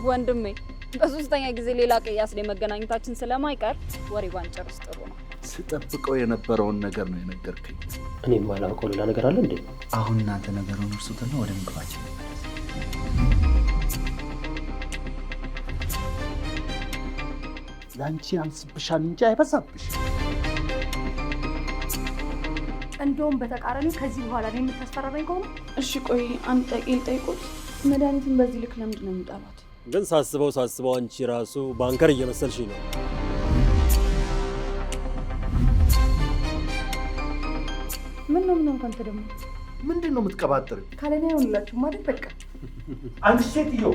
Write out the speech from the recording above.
ወንድሜ፣ በሶስተኛ ጊዜ ሌላ ቅያስ ላይ መገናኘታችን ስለማይቀር ወሬ ባንጨርስ ጥሩ ነው። ስጠብቀው የነበረውን ነገር ነው የነገርከኝ። እኔ የማላውቀው ሌላ ነገር አለ እንዴ? አሁን እናንተ ነገሩን እርሱትና ወደ ምግባችን እንመለስ። ለአንቺ ያንስብሻል እንጂ አይበዛብሽ። እንደውም በተቃራኒው ከዚህ በኋላ ነው የምታስፈራራኝ ከሆነ እሺ ቆይ አንድ ጥያቄ ልጠይቆት። መድኃኒትን በዚህ ልክ ለምንድን ነው የሚጠሏት? ግን ሳስበው ሳስበው አንቺ ራሱ banker እየመሰልሽኝ ነው። ምን ነው ምን ሆንክ አንተ ደግሞ? ምንድን ነው የምትቀባጥሪው? ካለኔ አይሆንላችሁም ማለት በቃ። አንቺ ሴትዮ፣